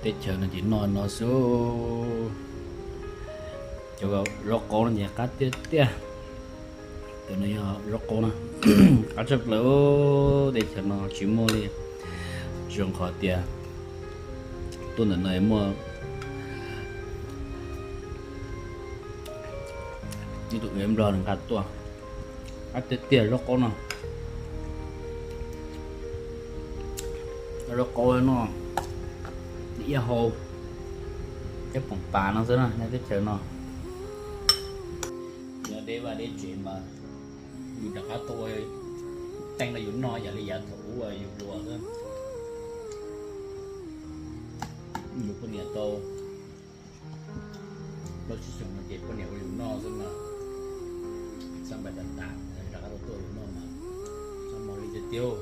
Teb chaws no ces noj no xwb. Cov zaub qaub no ces qab tiag tiag. Cov no yog zaub qaub na, qab tshaj plaws. Teb chaws no tsis muaj li, zoo qhov tias tuaj ntawm no muaj ib tug Nplog nws nqa tuaj. Qab tiag tiag zaub qaub no. Zaub qaub no ib hau ib poom pas no xwb na, nyob teb chaws no. Yog deb vaj deb tsev mas yus rov qab tuaj ua teeb rau yus noj yam li yav thaum ub yus hluas xwb. Yus poj niam tau plaub tsib xyoos no ces poj niam ua yus noj xwb mas, xab npais tas tas rov qab tuaj ua yus noj mas, txhob mus li tiag tiag.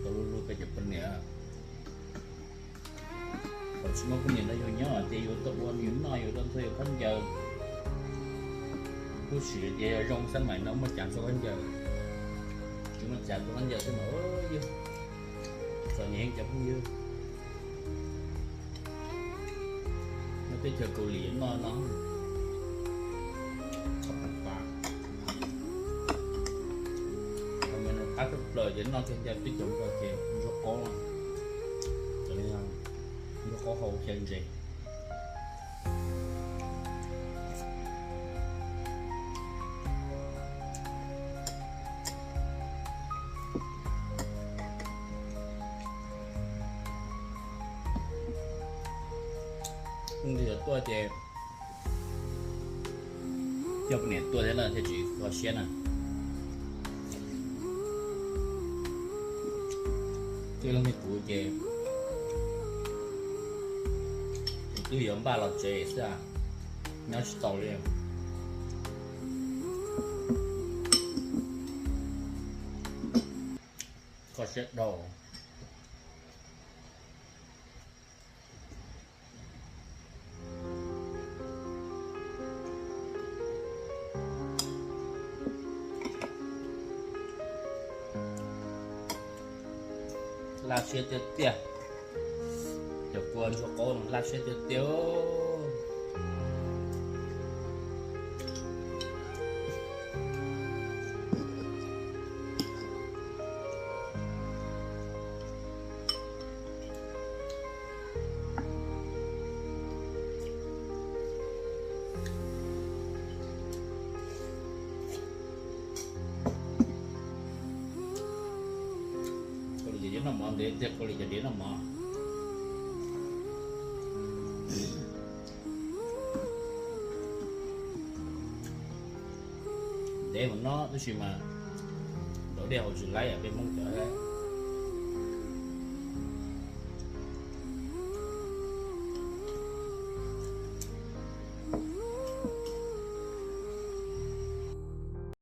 Tau luag luag peb cov poj niam, thaum tsis muaj poj niam nrog yus nyob ces yus tau ua yus noj, yus tau ntxhua yus khaub ncaws. Lub sim ces yog zoo xab mais no muaj cav ntxhua khaub ncaws, tsis muaj cav ntxhua khaub ncaws xwb mas yog txom nyem heev cov phooj ywg. Nyob teb chaws Kaus Lim noj no, qab tshaj plaws ces noj kiag ncaj teb chaws Nplog ces zaub qaub, zaub qaub hau xyaw ntses. Ib ntsis yuav tuaj ces coj poj niam tuaj thiab na thiaj tsis kho siab na. Tij laug thiab kuv ces kuv twb yuav npaj los tsev xwb, nyob tsis tau li. Kho siab dhau. Laj siab tiag tiag. Cov kua ntsuag qaub no laj siab tiag tiag. Kau li cov diav noj mov ntev tiag, kau li cov diav noj mov. Ntev mus no tab sis mas ntaus dej haus tsis laib, peb Hmoob cov